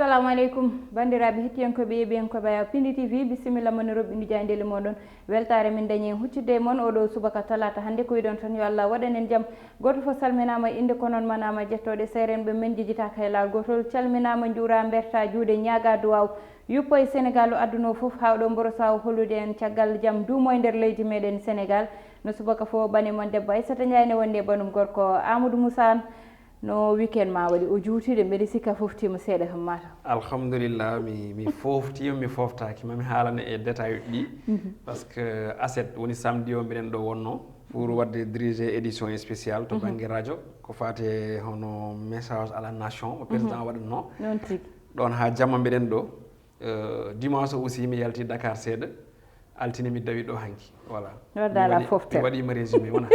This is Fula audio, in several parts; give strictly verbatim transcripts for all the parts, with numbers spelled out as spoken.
Assalamu aleykum, banndiraaɓe hettiyankooɓe, yeeɓiyankooɓe Pindi T V, bisimilla mon e roɓɓindu jaayndeele mooɗon. Weltaare min dañi e huccitde e mon oɗo subaka talaata hannde. Ko wiɗon tan, yo Allah waɗan en jam. Gooto fof salminaama, innde ko noon manaama, jettooɗe seerenɓe men jejjitaaka e laawol gootol. Calminaama, njuuraa, mbertaa juuɗe, ñaagaa duwaaw. Yuppo e Senegal o adduno fof, haa oɗo mboro sawo hollude en caggal jam duumo e nder leydi meɗen Senegal. No subaka fof, ɓane mon debbo Aissata Ndiaye ne wondi e ɓanum gorko Amadou Moussa. No weekend ma waɗi o juuti de, mbeɗa sikka fof tima seeɗa kam mata. Alhamdulillah, mi, mi fooftiima, mi fooftaaki. Mami haalane e détail ɗi. Parce que aset woni samedi o mbiɗen ɗo wonno pour waɗde diriger édition spéciale to bannge radio, ko faate hono message à la nation, o président waɗatno. Noon tigi. Ɗoon haa jamma mbiɗen ɗo. Euh, dimanche aussi mi yalti Dakar seeɗa. Altine mi dawi ɗo hanki. Voilà. Wadda ala. Mi waɗi, foftere. Mi waɗi ma résumé, wona.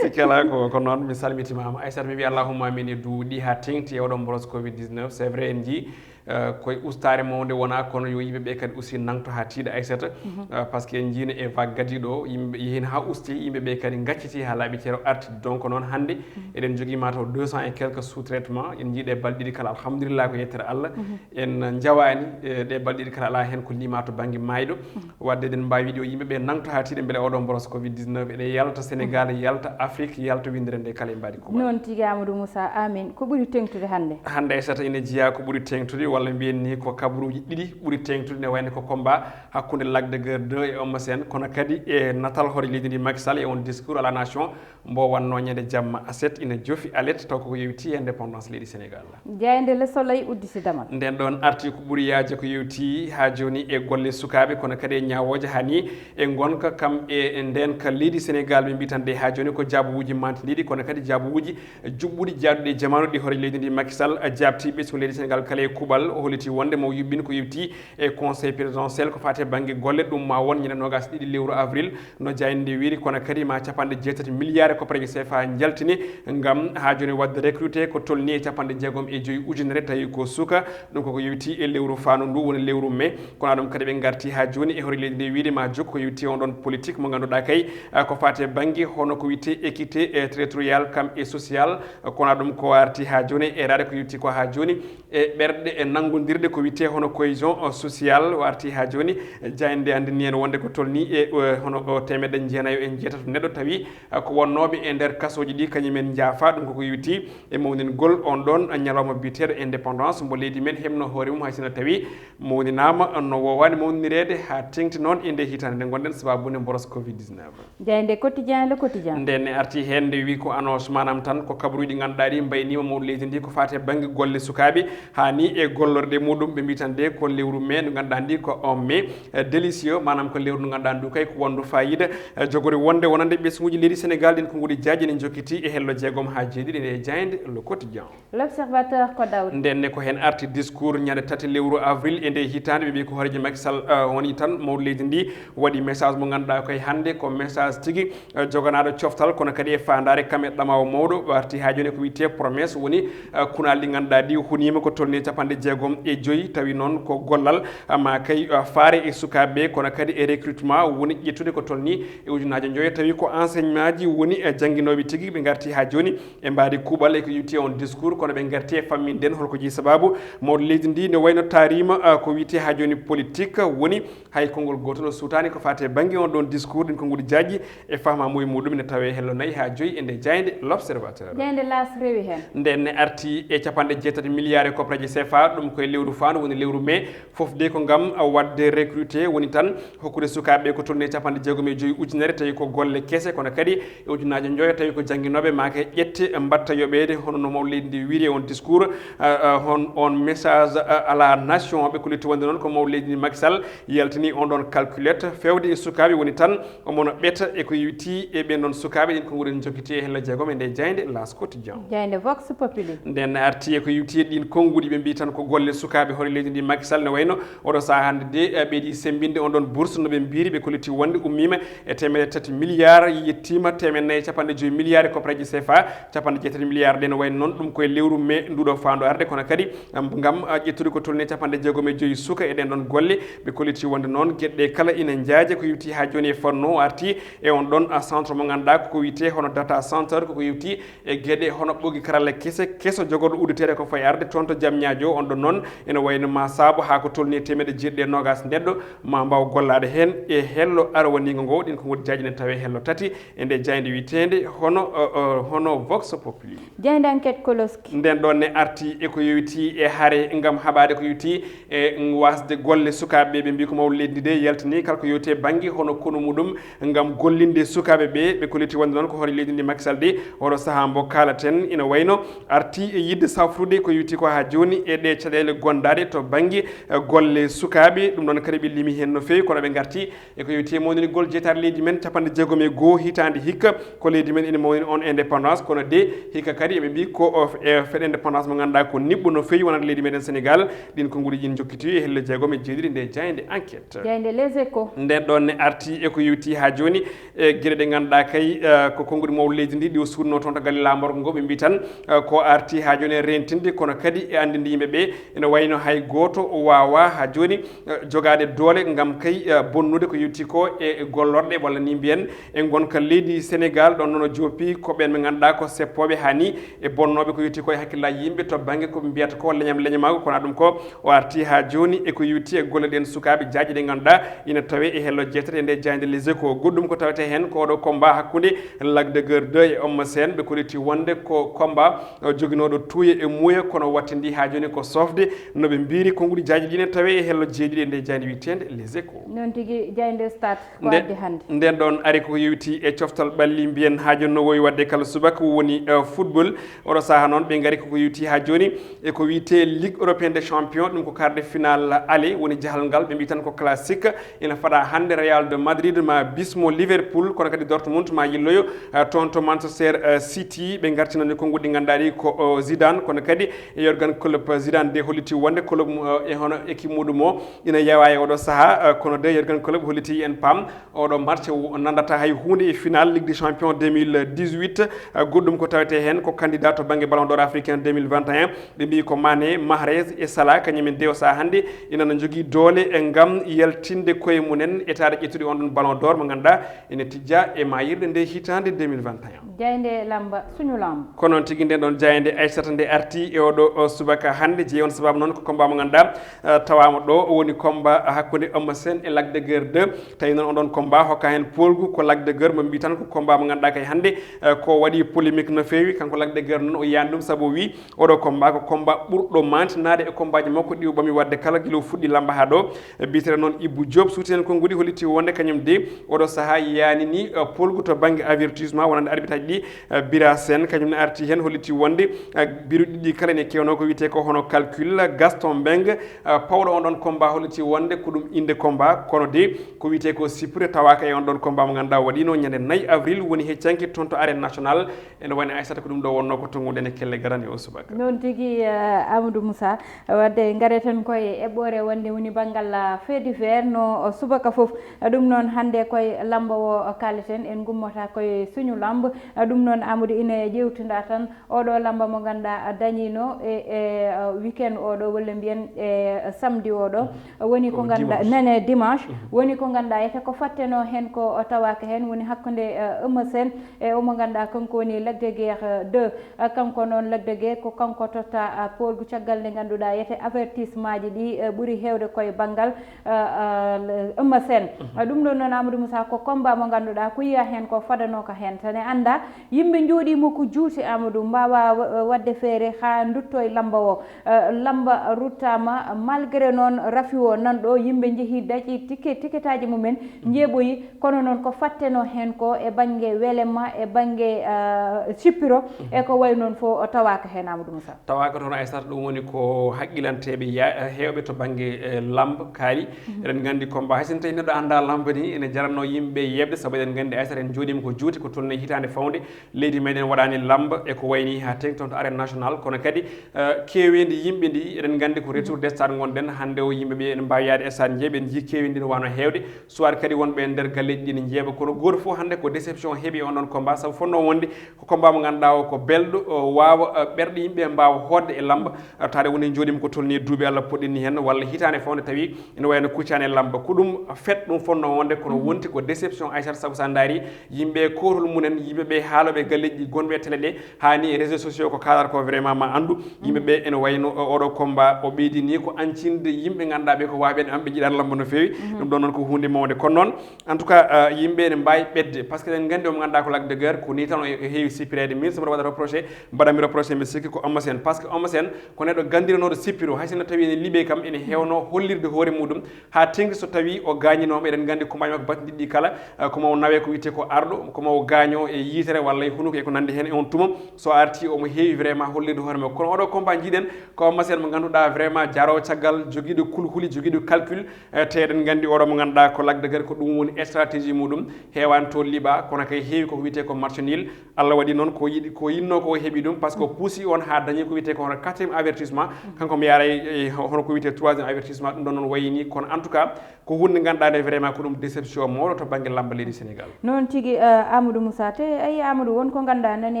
Sikkala ko, ko noon, mi salmitimaama. Aissata, mi wiya allahumma amin e duuɗi haa teŋti e oɗo mboros covid dix-neuf. C'est vrai, en njii, euh, koye ustaare mawnde wona, kono yo yimɓe ɓe kadi aussi nangto haa tiiɗa, Aissata. Euh, parce que en njiino e vague gadiiɗo o, yimɓe yehin haa usti, yimɓe ɓe kadi ngacciti haa laaɓi ceero arti. Donc noon hannde, eɗen njogii mataw deux cents et quelques sous-traitements. En njii ɗe balɗe ɗiɗi kala, alhamdulillah, ko yettere Allah. En njawaani, e ɗe balɗe ɗiɗi kala alaa heen ko limaa to bannge maayɗo. Waɗde eɗen mbaawi wiide yo yimɓe ɓe nangto haa tiiɗa mbele oɗo mboros covid dix-neuf eɗe yalta Senegal, yalta Afrique, yalta winndere nde kala e mbaadi kuuɓal. Noon tigi, Amadou Moussa, amin. Ko ɓuri teŋtude hannde? Hannde, Aissata, ina jeyaa ko ɓuri teŋtude, walla mbiyen ni ko kabaruuji ɗiɗi ɓuri teŋtude, ne wayno ko combat hakkunde Lac de Guiers deux e Eumeu Sène, kono kadi e natal hoore leydi ndi Macky Sall e on discours à la nation mbo wannoo ñande jamma aset, ina jofi alet taw koko yowiti e indépendance leydi Senegal. Jaaynde Le Soleil udditi damal. Nden ɗon arti ko ɓuri yaajde ko yowiti haa jooni e golle sukaaɓe, kono kadi e ñaawooje haa ni e ngonka kam e nden ka leydi Senegal. Ɓe mbiyi tan de haa jooni ko jaabuwuuji mantindiiɗi, kono kadi jaabuwuuji juɓɓuɗi jaaduɗi e jamaanu ɗi hoore leydi ndi Macky Sall jaabti ɓesngu leydi Senegal kala e kuuɓal. O holliti wonde mo yuɓɓin ko yowiti e conseil présidentiel ko faati e bannge golle, ɗum ma won ñande noogas e ɗiɗi lewru avril, no jaaynde nde wiiri, kono kadi ma capanɗe jeetati milliards koppareeje C F A njaltini ngam haa jooni waɗde recruté ko tolni e capanɗe jeegom e joyi ujunere, tawi ko suka, ɗum koko yowiti e lewru faandu ndu woni lewru mai. Kono ɗum kadi ɓe ngarti haa jooni e hoore leydi ndi wiiri ma jokku ko yowiti on ɗon politique mo ngannduɗaa kay, ah, ko faati e bannge hono ko wiyetee équité, eh, territoriale kam e sociale. Kono ɗum ko arti haa jooni e raade ko yowiti ko haa jooni e ɓerɗe e nanngondirɗe ko wiyetee hono cohésion, o, sociale, o arti haa jooni. Jaaynde nde anndini en wonde ko tolni e, o, hono o teemedde jeenayo e njeetato neɗɗo tawi, a, ko wonnooɓe e nder kasooji ɗi kañum en njaafa. Ɗum koko yowiti e mawningol on ɗon ñalawma biyeteeɗo indépendance mbo leydi men heɓno hoore mum, hay sinno tawi mawninaama no woowaani mawninireede haa teeŋti noon e nde hitaande nde ngonɗen, sababu nde mboros covid dix-neuf. Jaaynde Quotidien, Le Quotidien. Nden ne arti heen nde wi ko annonce, maanaam tan ko kabaruuji ɗi ngannduɗaa ɗi mbayniima mawɗo leydi ndi ko faati e bannge golle sukaaɓe haa ni e gollorɗe muɗum. Ɓe mbiyi tan de ko lewru mai ndu ngannduɗaa ndi ko on mai, eh, délicieux, maanaam ko lewru ndu ngannduɗaa ndu kay ko wonndu faayiida, eh, jogori wonde wonande ɓesnguuji leydi Senegal ɗin ko nguɗi jaaji ne jokkiti e hello jeegom haa jeeɗiɗi nde jaaynde Le Quotidien. L'Observateur ko dawri. Nden ne ko heen arti discours ñande tati lewru avril e nde hitaande, ɓe mbiyi ko hooreejo Macky Sall, eh, woni tan mawɗo leydi ndi waɗi message mo ngannduɗaa koye hannde ko message tigi, eh, joganaaɗo coftal, kono kadi e faandaare kam e ɗamaawo mawɗo, arti haa jooni ko wiyetee promesse woni, eh, kunaali ɗi ngannduɗaa ɗi huniima ko tolni capanɗe jeegom e joyi, tawi noon ko gollal, eh, ma kay, eh, faare e sukaaɓe, kono kadi e recrutement woni ƴettude ko tolni e ujunnaaje njoyo, tawi ko enseignant ji woni, eh, jannginooɓe tigi, ɓe ngarti haa jooni e mbaadi kuuɓal e ko yowiti on discours, kono ɓe ngarti e famminde en holko jeyi sababu mawɗo leydi ndi ne wayno taariima, ah, ko wiyetee haa jooni politique woni hay konngol gootol o suutaani ko faati e bannge on ɗon discours, ɗin ko nguɗi jaaji e fahmaamuye muɗum ne tawee hello nayi haa joyi e nde jaaynde L'Observateur. Jaaynde L'As rewi heen. Nden ne arti e capanɗe jeetati milliards e koppareeje C F A, ɗum koye lewru faandu woni lewru mai. Fof de ko ngam, ah, waɗde recruté, woni tan hokkude sukaaɓe ko tolni e capanɗe jeegom e joyi ujunere, tawi ko golle kese, kono kadi e ujunnaaje njoyo, tawi ko jannginooɓe, ma kay ƴette mbaɗta yoɓeede, hono no mawɗo leydi ndi wiiri e on discours, ah, ah, hon, on message, ah, à la nation. Ɓe kolliti wonde noon ko mawɗo leydi ndi Macky Sall yaltini on ɗon calculette feewde e sukaaɓe, woni tan omo no ɓeta e ko yowiti e ɓen ɗon sukaaɓe. Ɗin konguɗi ne jokkiti e hello jeegom e nde jaaynde L'As Quotidien. Jaaynde Vox Populi. Nden ne arti e ko yowiti e ɗin konguɗi, ɓe mbiyi tan ko golle sukaaɓe hoore leydi ndi Macky Sall, ne wayno oɗo sahaa hannde de, eh, ɓeydi semmbinde on ɗon bourse, no ɓe mbiri, ɓe kolliti wonde ummiima e teemedde tati milliards, yettiima teemedde nayi e capanɗe joyi milliards e koppareeji C F A, capanɗe jeetati milliards ɗe, ne wayno noon ɗum koye lewru mai nduɗo faandu arde, kono kadi, am, ngam, ah, ƴettude ko tolni e capanɗe jeegom e joyi suka e ɗen ɗon golle, ɓe kolliti wonde noon geɗe ɗe kala ina njaaje ko yowiti haa jooni e fannu o, arti e on ɗon, ah, centre mo ngannduɗaa ko ko wiyetee te hono data center, koko yewti e geɗe hono ɓogi karalla kese keso jogorɗo uddeteeɗe ko fayi arde toon to Jam Ñaajo. On ɗon noon ene wayno ma saabo haa ko tolni e teemeɗe jeeɗiɗi e noogas neɗɗo ma mbaaw gollaade heen e hello arwaniingo ngo. Ɗin ko ngoni jaaji ne tawe hello tati e nde jaaynde wiyeteende hono, eh, eh, hono Vox Populi. Jaaynde Enquête Koloski. Nden ɗon ne arti e ko yowiti e hare ngam haɓaade ko yowiti e wasde golle sukaaɓe ɓe. Ɓe mbi ko mawɗo leydi ndi de yaltini kala ko yowiti e bannge hono konu muɗum ngam gollinde sukaaɓe ɓe. Ɓe kolliti wonde noon ko hoore leydi ndi Macky Sall de oɗo sahaa mbo kaalaten ina wayno arti e yidde safrude ko yowiti ko haa jooni e ɗe caɗeele gondaaɗe to bannge, eh, golle sukaaɓe. Ɗum ɗon kadi ɓe limi heen no feewi kono ɓe ngarti e ko yowiti e mawningol jeetaare leydi men capanɗe jeegom e goo hitaande hikka ko leydi men ene mawnini on indépendance, kono de hikka kadi eɓe mbi ko o f-, e fête indépendance mo ngannduɗaa ko niɓɓo no feewi wonande leydi meɗen Sénégal. Ɗin ko nguɗi ɗin jokkiti e helle jeegom e jeeɗiɗi nde jaaynde Enquête. Jaaynde Les Échos. Nden ɗon ne arti e ko yowiti haa jooni e geɗe ɗe ngannduɗaa kay, eh, ko konnguɗi mawɗo leydi ndi ɗi o suuɗno toon to galle laamorgo ngo. Ɓe mbi tan, eh, ko arti haa jooni e rentinde kono kadi e anndinde yimɓe ɓe ene wayno hay gooto o waawaa haa jooni, eh, jogaade doole ngam kay, eh, bonnude ko yowiti ko e gollorɗe walla ni mbiyen e ngonka leydi Sénégal. Ɗon noon o joopi ko ɓeen ɓe ngannduɗaa ko seppooɓe haa ni e bonnooɓe ko yowiti ko e hakkillaaji yimɓe to bannge ko ɓe mbiyata ko leñam leñamaagu kono ɗum ko o arti haa jooni e ko yowiti e golle ɗen sukaaɓe jaaji ɗe ngannduɗaa ina tawe e hello jeetati e nde jaaynde Les Échos. Goɗɗum ko tawete heen ko oɗo combat hakkunde Lac de Guiers deux e Eumeu Sène. Ɓe kolliti wonde ko combat, eh, joginooɗo tuuye e muuya kono wattindi haa jooni ko sofde no ɓe mbiri konnguɗi jaaji ɗi ne tawe e hello jeeɗiɗi e nde jaaynde wiyeteende Les Échos. Noon tigi, jaaynde Stade ko Nde-, addi hannde. Nden ɗon ari ko yowiti e coftal ɓalli mbiyen haa jooni no wowi waɗde kala subaka woni, eh, football. Oɗo sahaa noon ɓe ngari koko yowiti haa jooni e ko wiyetee Ligue Européenne des Champions, ɗum ko quart de finale aller woni jahal ngal, ɓe mbi tan ko classique. Ina faɗa hannde Real de Madrid ma bismo Liverpool, kono kadi Dortmund ma yilloyo, eh, toon to Manchester, eh, City. Ɓe ngartinani konnguɗi ngannduɗaa ɗi ko, oh, Zidane, kono kadi e Jurgen Klopp. Zidane de holliti wonde club mu-, eh, e hono équipe muɗum o ina yawa e oɗo sahaa, eh, kono de Jurgen Klopp holliti en paam oɗo match o nandata hay huunde e final Ligue des Champions deux mille dix-huit. Eh, goɗɗum ko tawete heen ko candidat to bannge Ballon d'Or africain deux mille vingt et un. Ɓe mbi ko Mané, Mahrez e Salah, kañum en de o sahaa hannde ina no jogii doole e ngam yaltinde koye mumen etaade ƴettude on ɗon Ballon d'Or mo ngannduɗaa ene tijja e mayirɗe nde hitaande deux mille vingt et un. Jaaynde lamba, suñu lamb. Ko noon tigi, nden ɗon jaaynde Aissata nde arti e oɗo o subaka hannde. Jeyi on sababu noon ko combat mo ngannduɗaa, eh, tawaama ɗo, o woni combat hakkunde Eumeu Sène e Lac de Guiers deux. Tawi noon on ɗon combat hokka heen poolgu ko Lac de Guiers mo mbi tan ko combat mo ngannduɗaa kay hannde, eh, ko waɗi polémique no feewi. Kanko Lac de Guiers noon o yiyaani ɗum sabu o wi oɗo combat ko combat ɓurɗo mantinaade e combatji makko ɗi o ɓami waɗde kala gila o fuɗɗi lamba haa ɗo. Eh, biyeteeɗo noon Ibou Diop suuti heen konnguɗi holliti wonde kañum de oɗo sahaa yiyaani ni, eh, poolgu to bannge avertissement wonande arbitre aji ɗi. Eh, Bira Sène kañum ne arti heen holliti wonde, eh, biruɗi ɗiɗi kala ene keewno ko wiyetee ko hono calcul. Gaston Mbengue, eh, pawɗo on ɗon combat holliti wonde ko ɗum innde combat kono de ko wiyetee ko sippire tawaaka e on ɗon combat mo ngannduɗaa waɗiino ñande nayi avril woni heccanki toon to arène nationale. Ene wayno Aissata ko ɗum ɗo wonno ko tonngude ene kelle garani o subaka. Noon tigi, eh, Amadou Moussa, wadde ngare tan koye eɓɓoore wonde woni banngal, ah, fait divers no, oh, subaka fof. Ɗum noon hannde koye lamba o, oh, kaaleten, en ngummata koye suñu lamb. Ɗum noon Amadou ina ƴeewtinda tan oɗo lamba mo ngannduɗaa dañiino e, e, uh, weekend oɗo walla mbiyen e samedi oɗo. Woni ko ngannduɗaa, nene dimanche. Woni ko ngannduɗaa ete ko fatteno heen ko tawaaka heen woni hakkunde, uh, Eumeu Sène e omo ngannduɗaa kanko woni Lac de Guiers, uh, deux. Uh, kanko noon Lac de Guiers ko kanko totta, uh, poolgu caggal nde ngannduɗaa ete avertissement ji ɗi, uh, ɓuri heewde koye banngal, uh, uh, Eumeu Sène. Uh, ɗum ɗo noon Amadou Moussa ko combat mo ngannduɗaa ko yiya heen ko fadanooka heen tan e annda. Yimɓe njooɗiima ko juuti, Amadou, mbaawaa wa-, waɗde feere haa ndutto e lamba o. Eh, lamba ruttaama, malgré noon rafi o nan ɗo, yimɓe njehii daƴi tike-, tiketaaji mumen, njeeɓoyi, kono noon ko fatteno heen ko e bannge welema, e bannge, eh, sippiro, e ko wayi noon fof o tawaaka heen, Amadou Moussa. Tawaaka toon, Aissata, ɗum woni ko haqqilanteeɓe ya-, heewɓe to bannge, eh, lamba kaali. Eɗen nganndi combat, hay so tawii neɗɗo anndaa lamba ni, ene jaranno yimɓe yeeɓde, sabu eɗen nganndi, Aissata, en njooɗiima ko juuti, ko tolni hitaande fawnde. Leydi meɗen waɗaani lamba e ko wayni haa teŋti toon to arène nationale, kono kadi, eh, keeweendi yimɓe ndi, eɗen nganndi ko retour de stade ngonɗen. Hannde o yimɓe ɓe ene mbaawi yahde e stade njeeɓe, en njii keeweendi ndi no waawno heewde. Soit kadi wonɓe e nder galleeji ɗi ne njeeɓa, kono gooto fof hannde ko déception heɓi e on ɗon combat, sabu fotnoo wonde ko combat mo ngannduɗaa o ko belɗo, o waawa, eh, ɓerɗe yimɓe mbaawa hootde e lamba, eh, taade woni njooɗiima ko tolni duuɓi Allah poɗɗinni heen, walla hitaande fawnde tawi ene wayno kuccaani e lamba. Ko ɗum fête ɗum fotnoo wonde, kono wonti ko déception, Aissata, sabu so a ndaari yimɓe ko Rôle mumen, yimɓe ɓe, haalooɓe galleeji gonɓe e télé ɗe, haa ni e réseaux sociaux ko kaalata ko, vraiment ma anndu. Yimɓe ɓe ene wayno o-, oɗo combat o ɓeydini ko ancinde yimɓe ngannduɗaa ɓe ko waaɓe en, am ɓe njiɗaani lamba no feewi. Ɗum ɗon noon ko huunde mawnde. Kono noon, en tout cas, euh, yimɓe ene mbaawi ɓetde, parce que eɗen nganndi omo ngannduɗaa ko Lac de Guerre, ko ni tan o heewi sippireede. Min somi waɗa reproché, mbaɗanmi reproché, mi sikki ko Eumeu Sène, parce que Eumeu Sène ko neɗɗo ganndiranooɗo sippiro, hay sinno tawi ene liɓe kam, ene heewno hollirde hoore muɗum, haa teŋti so tawi o gaañinooma. Eɗen nganndi combat makko battidiɗɗi kala, eh, ko ma o nawe ko wiyetee ko arɗo, ko ma o gaaño e yitere walla e hunuko e ko nanndi heen e on tuma. So arti omo heewi vraiment hollirde hoore makko. Kono oɗo combat njiɗen ko Eumeu Sène mo ngannduɗaa vraiment jaroowo caggal, jogiiɗo kulhuli, jogiiɗo calcul, eh, te eɗen nganndi oɗo mo ngannduɗaa ko Lac de Guerre, ko ɗum woni stratégie muɗum, heewaani to liɓa, kono kay heewi koko wiyetee ko match nul. Allah waɗi noon ko yiɗi, ko yinnoo ko o heɓi ɗum, parce que o puusi on haa dañi ko wiyetee ko hono quatrième avertissement, kanko mi yaara e, e hono ko wiyetee troisième avertissement, ɗum ɗon noon wayini. Kono en tout cas, ko hunde ngannduɗaa nde vraiment ko ɗum déception mawɗo to bannge lamba leydi Sénégal. Noon tigi, eh, Amadou Moussa, te ayi Amadou, won ko ngannduɗaa nani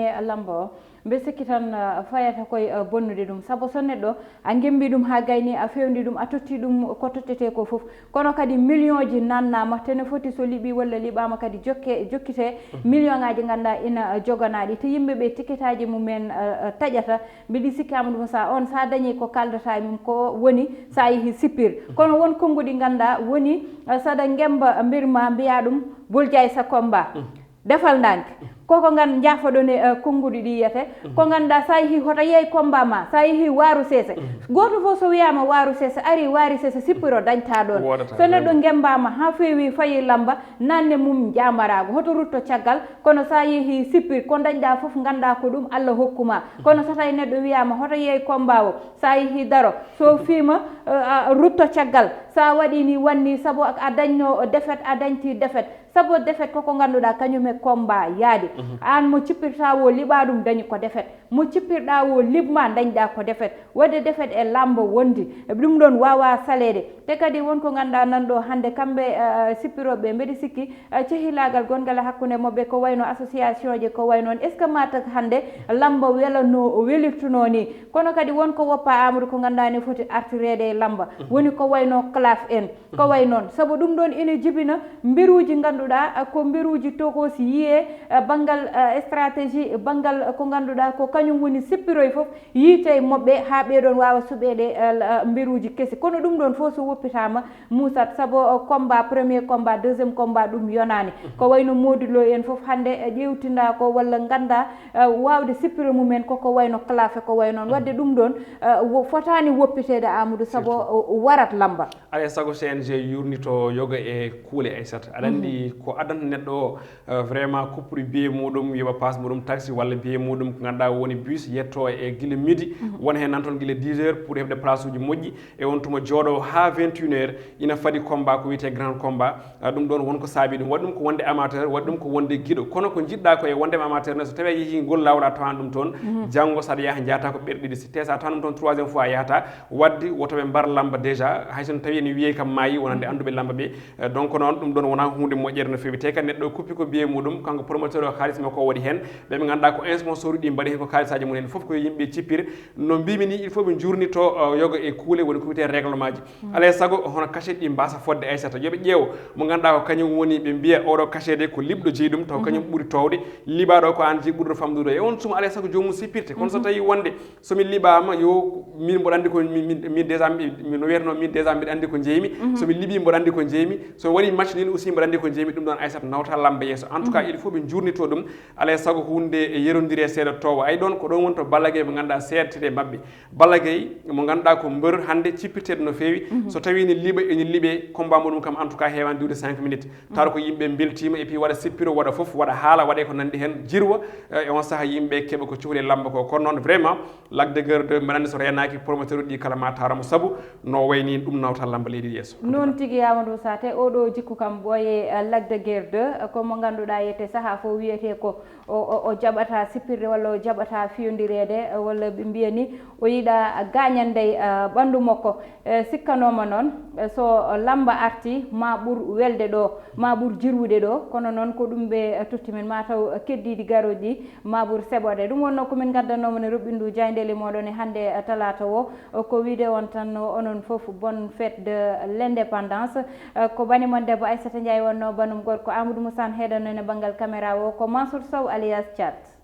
e lamba o, mbe sikki tan, eh, fayata koye, eh, bonnude ɗum, sabu so neɗɗo a ngembi ɗum haa gayni, a fewndi ɗum, a totti ɗum ko tottetee ko fof. Kono kadi million ji nannaama, te ne foti so liɓi walla liɓaama kadi jokke, jokkitee million ngaaji ngannduɗaa ina, eh, joganaaɗi. Te yimɓe ɓe tiketaaji mumen, eh, eh, taƴata, mbiɗi sikki Amadou Moussa on, so a dañi ko kaaldataa e mum, ko woni so a yehi sippir. Kono won konnguɗi ngannduɗaa woni, eh, so aɗa ngemba mbir ma, mbiya ɗum, bul jaay sa combat. Defal ndànk. Koko ngan njaafoɗon e, eh, konnguɗi ɗi yiyete. Ko ngannduɗaa so a yehi hoto yeey combat ma, so a yehi waaru seese. Gooto fof so wiyaama waaru seese, ari waari seese, sippiro dañta ɗoon. Woodata so neɗɗo vraiment. Ngembaama haa feewi fayi lamba, nanne mum njamaraago. Hoto rutto caggal, kono so a yehi sippir, ko dañɗaa fof ngannduɗaa ko ɗum Allah hokkuma. Kono so tawi neɗɗo wiyaama hoto yeey combat o, so a yehi daro, so fiima, eh, a rutto caggal, so a waɗi ni wanni, sabu a dañno défaite, a dañti défaite. Sabu défaite koko ngannduɗaa kañum e combat yaadi. Aan mo cippirta wo liɓa ɗum dañi ko défaite. Mo cippirɗa wo liɓma dañɗa ko défaite. Waɗde défaite e lamba wondi. E ɗum ɗon wawa saleede. Te kadi won ko ngannduɗaa nan ɗo hannde kamɓe, eh, sippiroɓe mbeɗi sikki, eh, cehilaagal gongal e hakkunde maɓɓe ko wayno association ji ko wayno on. Est-ce que ma tak hannde lamba welano, welirtuno ni? Kono kadi won ko woppa Amadou ko ngannduɗaa ne foti artireede e lamba. Woni ko wayno claf en. Ko way noon, sabu ɗum ɗoon ina jibina mberuuji ngannduɗaa, ah, ko mberuuji tokosi yiyee, ah, banngal, ah, stratégie, banngal, ah, ko ngannduɗaa ko kañum woni sippiroy fof, yiite e moɓɓe haa ɓee ɗoon waawa suɓeede, ah, la-, ah, mberuuji kesi. Kono ɗum ɗoon fof so woppitaama, muusat, sabu, ah, combat, premier combat, deuxième combat, ɗum yonaani. Ko wayno Modou Lo en fof hannde, eh, ƴeewtindaa ko walla nganndaa, ah, waawde sippiro mumen ko ko wayno clafe, ko way noon. Waɗde ɗum ɗoon, ah, wo-, fotaani woppiteede Amadou, sabu o, o warat lamba. Alaa e sago C N G yuurnito yoga e kuule, Aissata. Aɗa anndi ko addanta neɗɗo o, eh, vraiment coupure billet muɗum, yoɓa passe muɗum taxi walla billet muɗum ko ngannduɗaa woni bus, yetto e gila midi, won heen nan toon gila dix heures pour heɓde place uji moƴƴi. E on tuma jooɗo haa vingt et une heures, ina fadi combat ko wiyetee grand combat. Ah, ɗum ɗoon won ko saabi ɗum. Waɗi ɗum ko wonde amateur, waɗi ɗum ko wonde giɗo. Kono ko njiɗɗaa ko e wonde amateur ne, so tawii a yehii ngol laawol a tawan ɗum toon, janngo so aɗa yaha njaata ko ɓerɗe ɗiɗi. Si tawii so a tawan ɗum toon troisième fois a yahata, waɗde woto ɓe mbar lamba déjà, hay so tawii ene wiyee kam maayi, wonande annduɓe lamba ɓe. Eh, donc noon, ɗum ɗoon wonaa huunde moƴƴere no feewi. Te kadi neɗɗo o kuppi ko billet muɗum, kanko promoteur o, kaalis makko o waɗi heen. Ɓe ɓe ngannduɗaa ko sponsor uji ɗi mbaɗi heen ko kaalisaaji mum en, fof ko yo yimɓe cippir. No mbimi ni, il faut ɓe njuurnito, eh, yoga e kuule, woni ko wiyetee règlement ji. Alaa e sago hono cachet ɗi mbaasa fodde, Aissata. Yo ɓe ƴeew mo ngannduɗaa ko kañum woni, ɓe mbiya oɗo cachet de ko liɓɗo jeyi ɗum, taw kañum ɓuri toowde. Liɓaaɗo ko aan jeyi ɓurɗo famɗude. E on tuma alaa e sago joomum sippirte. Kono so tawii wonde so mi liɓaama, yo min mboɗo anndi ko mi, min, min déjà mi, mi, no wiyatnoo, min déjà mbiɗa anndi ko njeymi. So mi liɓii, mboɗo anndi ko njeymi. So waɗii match nul aussi, mboɗo anndi ko njeymi. Ɗum ɗoon Aissata nawta lamba yeeso. En tout cas, il faut ɓe njuurnito ɗum. Alaa e sago huunde e yerondire seeɗa toowa. Ay ɗoon, ko ɗoon woni to Balla Gaye mo ngannduɗaa seedtete maɓɓe. Balla Gaye mo ngannduɗaa ko mbër hannde cippirteeɗo no feewi. So tawii ne liɓa, ene liɓe, combat muɗum kam en tout cas heewaani duude cinq minutes. Tawa ko yimɓe mbeltiima et puis waɗa sippiro, waɗa fof, waɗa haala, waɗa e ko nanndi heen, jirwa, eh, e on saha yimɓe keɓa ko cuhli lamba ko. Kono noon vraiment, Lac de Guerre deux, mbeɗa anndi so reenaaki promoteur uji ɗi kala ma taaramo, sabu no wayni ɗum nawta lamba leydi yeeso. Noon tigi, Amadou Sa, te oɗo jikku kam ɓooye, eh, Lac de Guerre deux, eh, ko mo ngannduɗaa yette saha fof wiyetee ko o, o, o jaɓata sippirde walla o jaɓata fiyondireede, eh, walla ɓe mbiya ni o yiɗa gaañande, eh, ɓanndu makko. Eh, sikkanooma noon, eh, so lamba arti ma ɓur welde ɗo, ma ɓur jirwude ɗo, kono noon ko ɗum ɓe, eh, totti min, ma taw, eh, keddiiɗi garooji ma ɓur seɓoɗe. Ɗum wonnoo ko min ngaddannoo mon e roɓɓindu jaayndeele mooɗon e hannde, eh, talaata o. Eh, ko wiide on tan, onon fof, bonne fête de l'indépendance. Eh, ko bani mon debbo Aissata Ndiaye wonnoo, banum gorko Amadou Moussa heɗannoo e banngal caméra o, ko Mansour Sow alias Thiat.